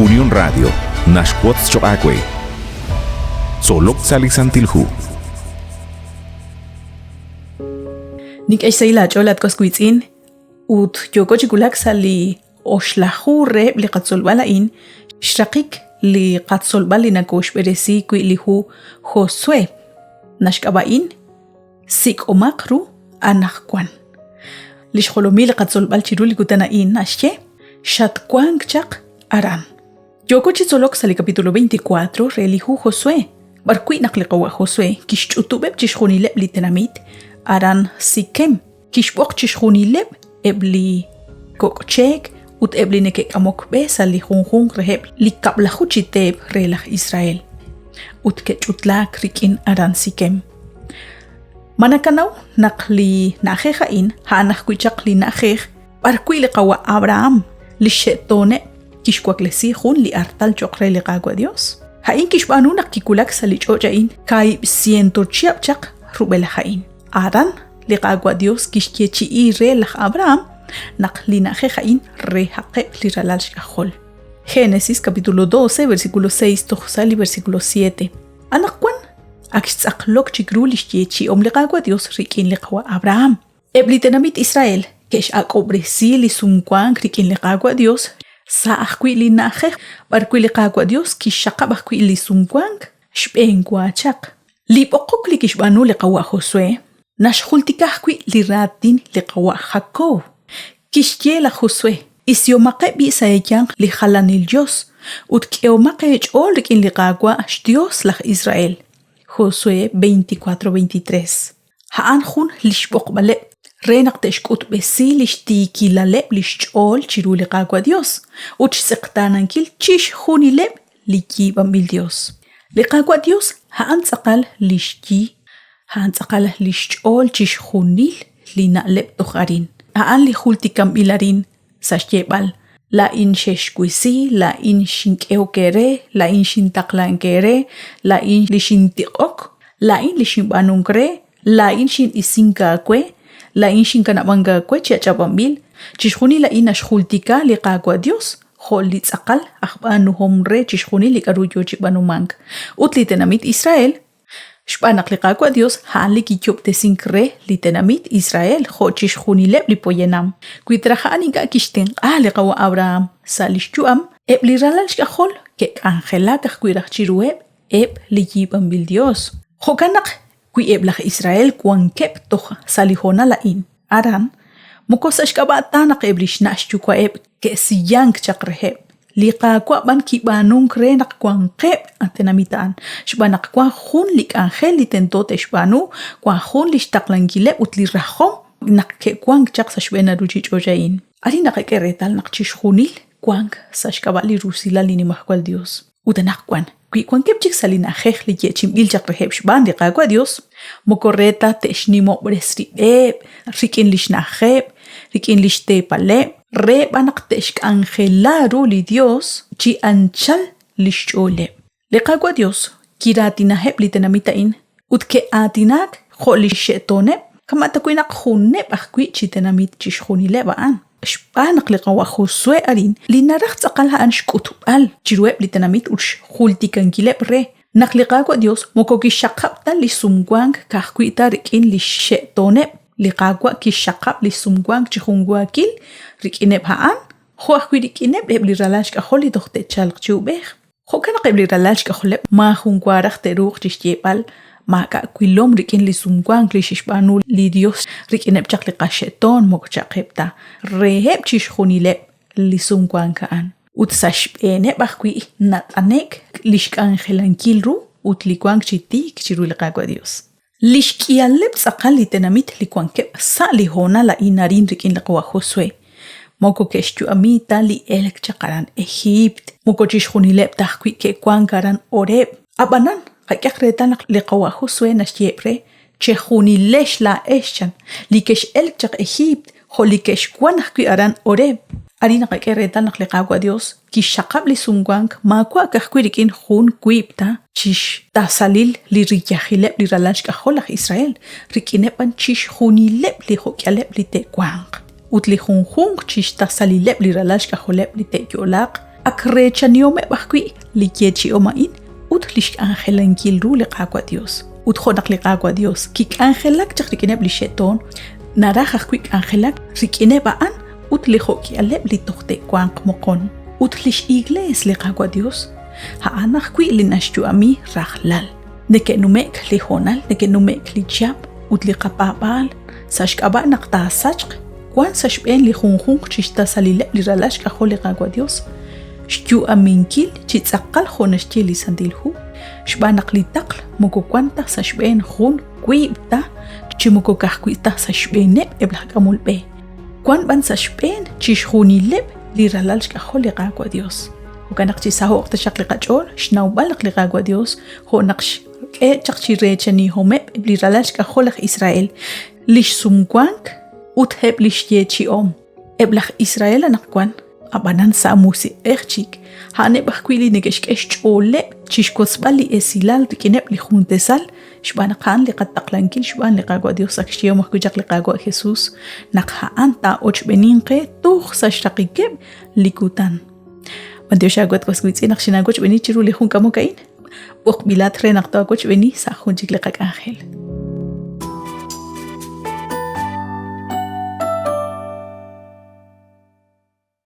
Unión Radio naxwotz choq' aawe. Tzolok sa' li Santil Hu. Nink'e xsahil aach'ool at was wiitz'in ut yooko chi wulak sa' li oxlaju reheb' li qatzolb'al a'in xraqik li qatzolb'al li nakooxb'eresi wi' li hu Josué naxk'ab'a'in Sik'omaq ru anaqwan. Li xjolomil li qatzolb'al chiru li kutan a'in naxye xatwank chaq aran. Yooko chi tzolok sa' li capítulo 24 re li hu Josué, b'arwi' naq li qawa' Josué kixch'utub'eb' chixjunileb' li tenamit aran Siquem, kixb'oq chixjunileb' eb' li kok' cheek ut eb' li neke'k'amok b'e sa' li junjunq reheb' li kab'laju chi teep re laj Israel, ut ke'ch'utlaak rik'in aran Siquem. Ma nakanaw naq li na'ajej a'in a'an ajwi' chaq li na'ajej b'arwi' li qawa' Abraham, li xxe'tooneb', kixwaklesi jun li artal cho'q re li Qaawa' Dios? A'in kixb'aanu naq kiwulak sa' li ch'och' a'in kaahib' ciento chihab' chaq rub'elaj a'in. Aran, li Qaawa' Dios kixyeechi'i re laj Abraham naq li na'ajej a'in rehaqeb' li ralal xk'ajol. Génesis capítulo 12, versículo 6 toj sa' li versículo 7. Anaqwan ak xtz'aqlok chik ru li xyeechi'om li Qaawa' Dios rik'in li qawa' Abraham. Eb' li tenamit Israel ke'x'ak'ob'resi li sumwank rik'in li Qaawa' Dios sa' ajwi' li na'ajej b'arwi' li Qaawa' Dios kixxaqab' ajwi' li sumwank xb'eenwa chaq. Li b'oqok li kixb'aanu li qawa' Josué naxjultika ajwi' li raatin li qawa' Jacob. Kixye laj Josué, Isihomaqeb' b'i' sa' eeyanq li jalanil yos, ut k'ehomaq eech'ool rik'in li Qaawa' xYos laj Israel. Josué 24:23. A'an jun li xb'oqb'aleb' re naq te'xk'utb'esi li xtiikilaleb' li xch'ool chiru li Qaawa' Yos ut xtz'eqtaanankil chixjunileb' li yiib'anb'il yos. Li Qaawa' Yos a'an tz'aqal li xyi, a'an tz'aqal li xch'ool chixjunil li na'leb' toj arin. A'an li jultikanb'il arin sa' xyeeb'al, Laa'in xexwisi, laa'in xink'ehok eere, laa'in xintaqlank eere, laa'in li xintiq'ok, laa'in li xinb'aanunk re, laa'in xin'isink aawe, laa'in xinkanab'ank aawe chi ach'ab'anb'il. Chixjunil a'in naxjultika li Qaawa' Yos jo' li tz'aqal aj b'aanuhom re chixjunil li k'aru yo chi b'aanumank. Ut li tenamit Israel, xb'aan naq li Qaawa' Yos a'an li kiyob'tesink re li tenamit Israel jo' chixjunileb' li poyanam. Wi traj a'an ink'a' kixtenq'a li qawa' Abraham sa' li xyu'am, eb' li ralal xk'ajol ke'k'anjelak ajwi' raj chiruheb' eb' li yiib'anb'il yos. Jo'kan naq wi eb' laj Israel wankeb' toj sa' li hoonal a'in aran, moko sa' xk'ab'a' ta naq eb' li xna' xyuwa'eb' ke'siyank chaq reheb', li Qaawa' b'an kib'aanunk re naq wanqeb' a tenamit a'an, xb'aan naq wank jun li k'anjel li tento te'xb'aanu, wank jun li xtaqlankileb' ut li rajom naq ke'wank chaq sa' xb'een a ruuchich'och' a'in. Arin naqak'e reetal naq chixjunil wank sa' xk'ab'a' li rusilal li Nimajwal Yos. Ut anaqwan, wi wankeb' chik sa' li na'ajej li yeechi'inb'il chaq reheb' xb'aan li Qaawa' Dios, moko re ta te'xnimob'res rib'eb' rik'in lix na'ajeb', rik'in lix teepaleb', re b'an naq te'xk'anjela ru li Dios chi anchal lix ch'ooleb'. Li Qaawa' Dios kiraatinaheb' li tenamit a'in ut ke'aatinaak jo' li xxe'tooneb', kama' ta wi' naq juneb' ajwi' chi tenamit chixjunileb' a'an. Xb'aan naq li qawa' Josué arin li naraj tz'aqal a'an xk'utb'al chiruheb' li tenamit ut xjultikankileb' re naq li Qaawa' Dios moko kixxaqab' ta li sumwank ka'ajwi' ta rik'in li xxe'tooneb', li Qaawa' kixxaqab' li sumwank chi junwaakil rik'ineb' a'an jo' ajwi' rik'ineb' eb' li ralal xk'ajol li toj te'chalq chi uub'ej. Jo'kan naq eb' li ralal xk'ajoleb' maajun wa raj te'ruuq chi xyeeb'al, Maak'a' wilom rik'in li sumwank li xe'xb'aanu li Yos rik'ineb' chaq li qaxe'toon moko cha'qeb' ta, reheb' chixjunileb' li sumwank a'an. Ut sa' xb'eeneb' ajwi' nat'ane'k li xk'anjelankil ru ut li wank chi tiik chiru li Qaawa' Yos. Li xk'ihaleb' tz'aqal li tenamit li wankeb' sa' li hoonal a'in arin rik'in li qawa' Josué, moko ke'xyu'ami ta li elk chaq aran Ejiipt, moko chixjunileb' ta ajwi' ke'wank aran Horeb. Ab'anan, qak'ehaq reetal naq li qawa' Josué naxyeeb' re, Chejunilex laa'ex, chan, li kex'elk chaq Ejiipt jo' li ke'xwank ajwi' aran Horeb. Arin naqak'e reetal naq li Qaawa' Yos kixxaqab' li sumwank maawa' ka'ajwi' rik'in jun wiib' ta chi xtasalil li riyajileb' li ralal xk'ajol laj Israel, rik'ineb' b'an chixjunileb' li jo'k'ihaleb' li te'wanq. Ut li junjunq chi xtasalileb' li ralal xk'ajoleb' li te'yo'laaq. Ak reechanihomeb' ajwi' li yeechi'om a'in ut lix k'anjelankil ru li Qaawa' Dios. Ut jo' naq li Qaawa' Dios kik'anjelak chaq rik'ineb' li xe'toon, naraj ajwi' k'anjelak rik'ineb' a'an ut li jo'k'ihaleb' li toj te'wanq moqon. Ut lix Iglees li Qaawa' Dios, a'an ajwi' li naxyu'ami rajlal. Neke'nume'k li hoonal, neke'nume'k li chihab' ut li qapaab'aal sa' xk'ab'a' naq taasachq wan sa' xb'een li junjunq chi xtasalileb' li ralal xk'ajol li Qaawa' Dios, xyu'aminkil chi tz'aqal jo' naxye li Santil Hu, xb'aan naq li taql moko wan ta sa' xb'een jun wiib' ta chi moko ka'ajwi' ta sa' xb'eeneb' eb' laj k'amol b'e, wan b'an sa' xb'een chixjunileb' li ralal xk'ajol li Qaawa' Dios. Jo'kan naq chisaho'q taxaq li qach'ool xnawb'al naq li Qaawa' Dios jo' naq xk'e chaq chi reechanihomeb' li ralal xk'ajol laj Israel lix sumwank ut eb' lix yeechi'om. Eb' laj Israel anaqwan, ab'anan sa' musiq'ej chik, a'aneb' ajwi' li neke'xk'e xch'ooleb' chi xwotzb'al li esilal rik'ineb' li jun tasal xb'aan naq a'an li qataqlankil xb'aan li Qaawa' Dios ak xyehom ajwi' chaq li Qaawa' Jesus naq a'an taa'ochb'eninq qe toj sa' xraqikeb' li kutan. B'antiox aawe at was wiitz'in naq xinaawochb'eeni chiru li jun k'amok a'in. B'oqb'ilat re naq taawochb'eeni sa' jun chik li qak'anjel.